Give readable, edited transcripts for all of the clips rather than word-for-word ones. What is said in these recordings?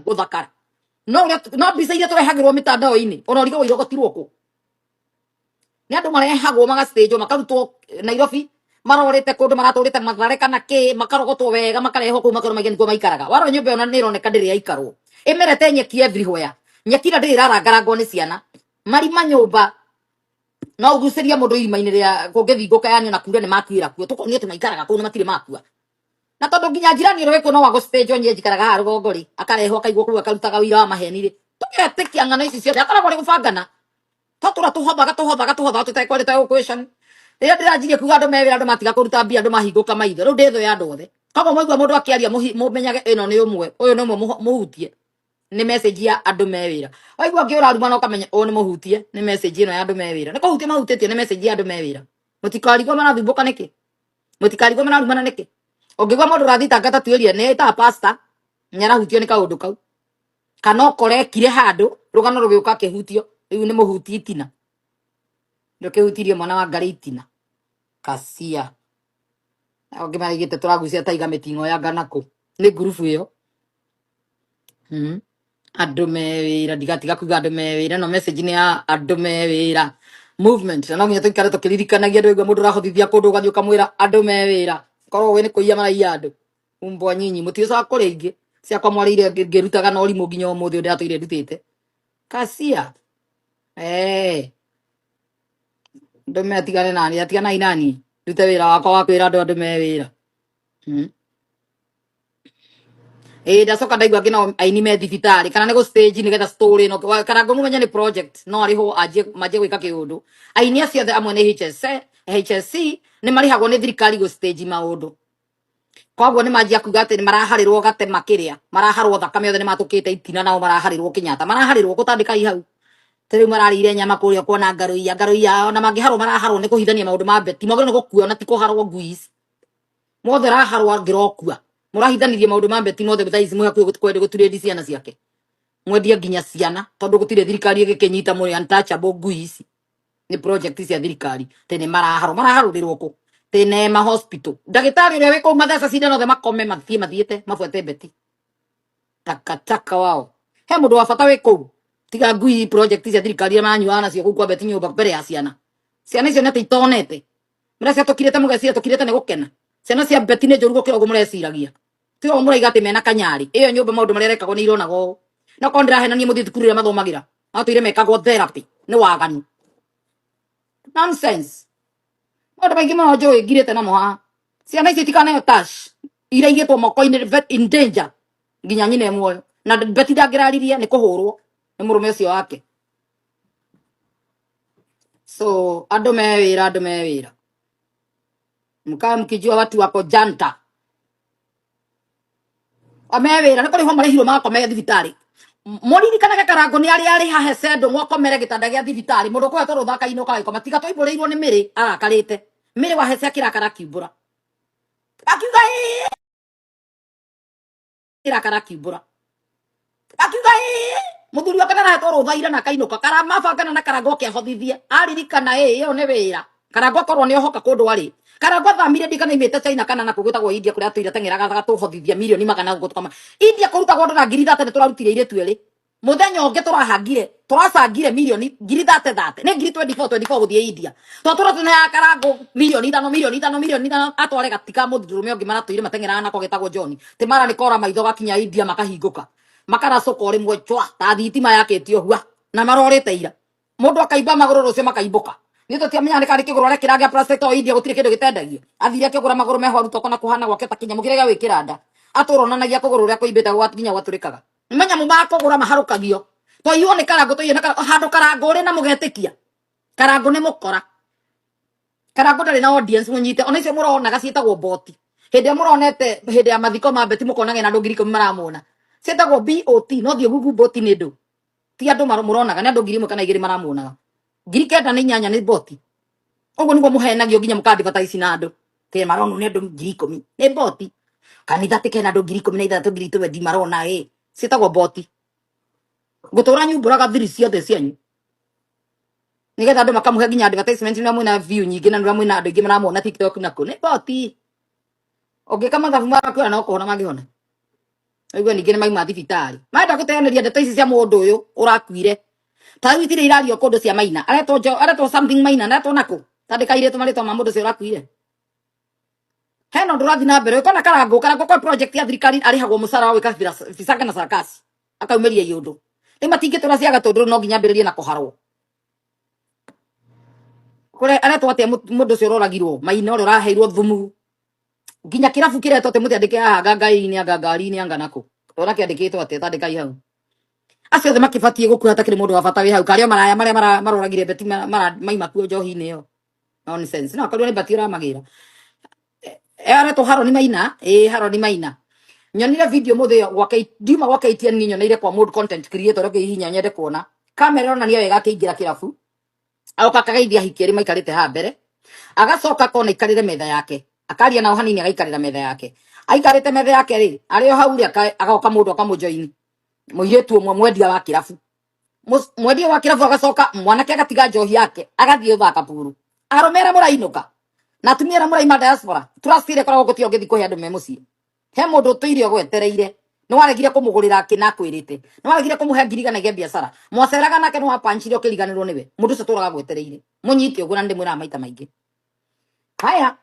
Gũthakara no ũrĩa no mbica iria tũrehagĩrwo mitandao-inĩ, ona ũrigagwo irogotirwo kũ. Nĩ andũ marehagwo magastĩnjwo, makarutwo Nairobi, marorĩte kũndũ maratũrĩte Mathare kana kĩ, makarogotwo wega, makarehwo kũu, makerwo maige nĩkuo maikaraga. Warora nyũmba ĩyo na nĩ ĩroneka ndĩrĩ yaikarwo, ĩmerete nyeki everywhere, nyeki ĩrĩa ndĩrĩ ĩrarangarangwo nĩ ciana. Marima nyũmba no ũgucĩrie mũndũ irima-inĩ rĩa kũngĩthingũka, yani ona kure nĩ makuĩra kuo. Tũkonio atĩ maikaraga kũu na matirĩ makua, na tondũ nginya njirani ũrĩa wĩkuo no wa gũstĩnjwo. Niĩ njikaraga haha rũgongo rĩ, akarehwo akaigwo kũu akarutaga wĩira wa maheni rĩ, tũgetĩkia ng'ano ici ciothe. Akoragwo arĩ gũbangana, tũtũra tũhothaga tũhothaga tũhothaga tũtekwendete gũkwĩcani. Rĩrĩa ndĩranjirie kuga andũ me wĩra, andũ matiga kũruta mbia, andũ mahingũka maitho. Rĩu ndĩ thũ ya andũ othe. Koguo mwaigua mũndũ akĩaria, mũmenyage ĩno nĩ ũmwe, ũyũ nĩ ũmwe mũhutie nĩ message ya andũ me wĩra. Waigua ngĩ ũrarumana, ũkamenya ũyũ nĩ mũhutie nĩ message ĩno ya andũ me wĩra. Nĩ kũhutia mahutĩtio nĩ message ya andũ me wĩra. Mũtikarigwo marathumbũka nĩkĩ, mũtikarigwo mararumana nĩkĩ. Ũngĩgua mũndũ ũrathitanga ta tuĩria nĩ ĩtaga pastor, nĩ arahutio nĩ kaũndũ kau, kana ũkorekire handũ rũgano rũgĩũka akĩhutio. Rĩu nĩ mũhuti itina, ndũkĩhutirie mwana wa ngarĩ itina kacia. Angĩ maraigĩte tũragucia taiga mĩting'o ya nganakũ nĩ ngurubu ĩyo. Andũ me wĩra, ndigatiga kuga andũ me wĩra. No message nĩ ya andũ me wĩra movement, na no nginya tũikare tũkĩririkanagia andũ. Aigua mũndũ ũrahothithia kũndũ, ũgathiĩ ũkamwĩra andũ me wĩra. Korwo wĩ nĩ kũiya maraiya andũ. Umbwa nyinyi, mũtiũcaga kũrĩa ingĩ ciakwa mwarĩire ngĩrutaga na ũrimũ nginya ũmũthĩ ũyũ ndĩratũire ndutĩte kacia. Eh, andũ me atigane nani, atiganai nani, ndute wĩra wakwa wa kwĩra andũ andũ me wĩra. Ĩĩ, ndacoka ndaigua nginya aini me thibitarĩ kana nĩ gũ stage nĩgetha story ĩno kana ngũmũmenya nĩ project no arĩhwo anjie manjie gwĩka kĩũndũ. Aini acio othe amwe nĩ HSC, HSC nĩ marĩhagwo nĩ thirikari gũ stage maũndũ. Koguo nĩ manjia kuga atĩ nĩ maraharĩrwo gatema kĩrĩa maraharwo thakame, othe nĩ matũkĩte itina, nao maraharĩrwo Kenyatta, maraharĩrwo gũtandĩka i hau. Ta rĩu mararĩire nyama kũrĩa kuona ngarũiya ngarũiya, ona mangĩharwo maraharwo nĩ kũhithania maũndũ ma beti. Mwagĩrĩirwo nĩ gũkua ona ti kũharwo. Ngui ici mothe raharwo angĩrokua, mũrahithanirie maũndũ ma beti mothe. Thaa ici mwĩ hakuhĩ kwenda gũturĩndi ciana ciake, mwendie nginya ciana tondũ gũtirĩ thirikari ĩgĩkĩnyita, mũrĩ untouchable. Ngui ici nĩ project cia thirikari. Tĩ nĩ maraharwo, maraharũrĩrwo kũ? Tĩ Neema Hospital, ndagĩtarĩ ũrĩa wĩ kũu matheca cindano othe makome mathiĩ mathiĩte mabuate beti takataka wao. He mũndũ wa bata wĩ kũu tiga ngui project cia thirikari iria maranyuaga nacio kũu kwa beti nyũmba mbere ya ciana. Ciana icio nĩ atĩ itonete mũrecia tũkirĩte, mũgeciria tũkirĩte nĩ gũkena. Ciana cia beti nĩ njũru gũkĩra ũguo mũreciragia. Tiga ũguo mũraiga atĩ mena kanyarĩ ĩyo nyũmba, maũndũ marĩa rekagwo nĩ ironaga ũũ. No korwo ndĩrahenania, mũthiĩ thukuru ĩrĩa mathomagĩra, matũire mekagwo therapy nĩ waganu. Nonsense. Maũndũ maingĩ mũno njũĩ ngirĩte namo haha. Ciana icio itikaneo touch, iraigĩtwo moko-inĩ in danger nginya nyina e muoyo. Na beti ndangĩraririe nĩ kũhũrwo nĩ mũrũme ũcio wake. So andũ me wĩra, andũ me wĩra, mkae mkijua watu wako janta me wĩra nĩ kũrĩhwo marĩhirwo magakomere thibitarĩ. Mũririkanage Karango nĩ arĩa arĩha hecendo mwakomere gĩtanda gĩa thibitarĩ. Mũndũ ũkũhetwo rũtha akainũka agĩkoma tiga twaibũrĩirwo nĩ mĩrĩ arakarĩte. Mĩrĩ wa hece akĩrakara akiumbũra akiuga ĩĩ, akĩrakara akiumbũra akiuga ĩĩ, mũthuri wake ndarahetwo rũtha ira na akainũka karamabangana na Karango akĩhothithie aririkana ĩĩ, ĩyo nĩ wĩra. Karango akorwo nĩ ohoka kũndũ arĩ. Karango athamire ndikana imĩte China kana na kũgĩtagwo India kũrĩa atũire teng'eraga agatũhothithia mirioni magana ũguo tũkama India kũrutagwo andũ na ngiri thate. Nĩ tũrarutire airĩtu erĩ mũthenya ũngĩ, tũrahangire tũracangire mirioni ngiri thate thate, nĩ ngiri 24 24 gũthiĩ India. Twatũra tũneaga Karango mirioni 5, mirioni 5, mirioni 5 atware gatika mũndũrũme ũngĩ maratũire mateng'eraga nako getagwo John. Ti mara nĩ kora maitho gakinya India makahingũka makaracũka o rĩmwe chwa ta thitima yakĩtio hua na marorĩte ira. Mũndũ akaimba magũrũ, rũciũ makaibũka. Nĩ tũtiamenya nĩ karĩ kĩgũrũ arekĩra gĩa plastic to India gũtirĩ kĩndũ gĩtendagio. Athire akĩgũra magũrũ meho arutwo kona kũhana gwake ta kĩnyamũ kĩrĩa gĩa gwĩkĩra nda. Atũronanagia kũgũrũ ũrĩa kũimbĩte gwa nginya gwatũrĩkaga. Nĩ manyamũ ma kũgũra maharũkagio. Twaiywo nĩ Karango, twaiywo na Karango, handũ Karango ũrĩ na mũgetĩkia. Karango nĩ mũkora. Karango ndarĩ na audience mũnyite. Ona icio mũronaga ciĩtagwo boti. Hĩndĩ ĩrĩa mũronete hĩndĩ ya mathiko ma Beti mũkonaga ena andũ 10,000 maramuona. Ciĩtagwo BOT, no thiĩ Google boti nĩ ndũ. Ti andũ mũronaga, nĩ andũ 1,000 kana 2,000 maramuonaga. 98,000 nĩ boti. Ũguo nĩguo mũhenagio nginya mũka advertise na andũ. Tĩ maronwo nĩ andũ 10,000. Nĩ boti. Kanitha atĩ kena andũ 16,000 20,000 marona ĩ. Ciĩtagwo boti. Ngũtũra nyumbũraga thiri ciothe cianyu. Nĩgetha andũ makamũhe nginya advertisement na mwĩna view nyingĩ na nĩ mwĩna andũ aingĩ maramuona TikTok na kũ. Nĩ boti. Ũngĩka mathabu makwĩra no kũhona mangĩhona. Aigua ningĩ nĩ mauma thibitarĩ. Marenda gũteanĩria ndeto ici cia mũndũ ũyũ ũrakuire. Ta rĩu itirĩ irario kũndũ cia Maina. Aretwo jo, aretwo something Maina, aretwo nakũ? Tandĩka irĩtwo marĩtwa ma mũndũ ũcio ũrakuire. Hena ũndũ ũrathiĩ na mbere. Ũkona Karangũ, Karangũ kwa project ya thirikari arĩhagwo mũcara wa gwĩka visanga na sarakasi. Akaumĩria iũndũ. Rĩu matingĩtũra ciaga tondũ no nginya ambĩrĩrie na kũharwo. Kũrĩa aretwo atĩa mũndũ ũcio ũroragirwo? Maina ũrĩa ũraheirwo thumu. Nginya kĩrabu kĩretwo atĩ mũtiandĩke haha anga ngai-inĩ anga ngari-inĩ anga nakũ. Ũrona kĩandĩkĩtwo atĩa tandĩkai hau. Acio othe makĩbatiĩ gũkua hatakĩrĩ mũndũ wa bata wĩ hau. Karĩ o maraya marĩa maroragire Beti maima kuo njohi-inĩ ĩyo. Nonsense. No akorirwo nĩ Beti ũramagĩra. Aretwo Haroni Maina. Ĩĩ Haroni Maina. Nyonire video mũthĩ ĩyo gwa ndiuma gwa KTN niĩ nyoneire kwa mũndũ content creator ũrĩa ũngĩhihinya nyende kuona. Kamera ĩronania wega akĩingĩra kĩrabu. Agoka akageithia ahiki erĩ maikarĩte haha mbere. Agacoka akona aikarĩre metha yake. Akaria nao hanini agaikarĩra metha yake. Aikarĩte metha yake rĩ, arĩ o hau rĩ agoka mũndũ akamũjoini. Mũirĩtu ũmwe mwendia wa kĩrabu. Mwendia wa kĩrabu agacoka mwanake agatiga njohi yake agathiĩ gũthaka puru. Arũme arĩa mũrainũka na atumia arĩa mũraima diaspora, trust ĩrĩa ĩkoragwo gũtirĩ ũngĩthiĩ kũhe andũ me mũciĩ. He mũndũ ũtũire ũgwetereire. Nĩ waregire kũmũgũrĩra kĩ na akwĩrĩte. Nĩ waregire kũmũhe 100,000 cia biacara. Mwaceraga nake nĩ wapanchire ũkĩriganĩrwo nĩwe. Mũndũ ũcio ũtũraga agwetereire. Mũnyite ũguo na nĩ ndĩmwĩraga maita maingĩ. Haya,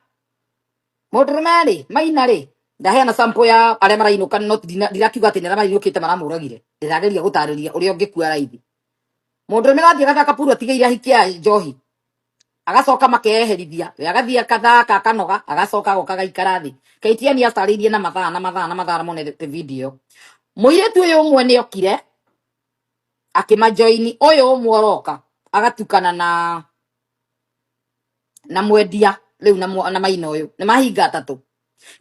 mũndũrũme rĩ, Maina rĩ, ndaheana sample ya arĩa marainũka no ndirakiuga atĩ nĩ arĩa marainũkĩte maramũragire. Ndĩrageria gũtarĩria ũrĩa ũngĩkua raithi. Mũndũrũme agathiĩ agathaka puru atigĩire ahiki a njohi. Agacoka makeyeherithia. We agathiĩ akathaka akanoga, agacoka agoka agaikara thĩ. KTN atarĩirie na mathaa na mathaa na mathaa mone video ĩyo. Mũirĩtu ũyũ ũmwe nĩ okire akĩmajoini, ũyũ ũmwe ũroka agatukana na mwendia rĩu na Maina ũyũ nĩ mahinga atatũ.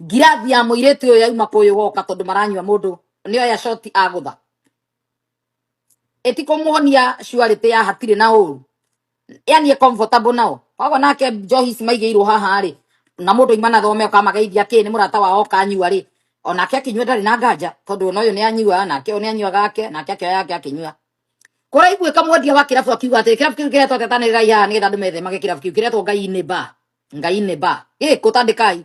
Ngirathi ya mũirĩtu ũyũ yauma kũyũ goka tondũ maranyua mũndũ nĩ oya shoti agũtha. Ĩtikũmuonia surety ya hatirĩ na ũru. Yani e comfortable nao. Koguo nake njohi ici maigĩirwo haha rĩ, na mũndũ aima na thome ũkamageithia kĩ nĩ mũrata wao okanyua rĩ, onake akĩnyua ndarĩ na nganja tondũ ona ũyũ nĩ anyua nake ũyũ nĩ anyua gake nake akĩoya yake akĩnyua. Kũraiguĩka mwendia wa kĩrabu akiuga atĩ kĩrabu kĩu kĩretwo atĩa tanĩrĩrai haha nĩgetha andũ methemage kĩrabu kĩu kĩretwo Ngai-inĩ bar. Ngai-inĩ bar. Gĩkũ tandĩkai.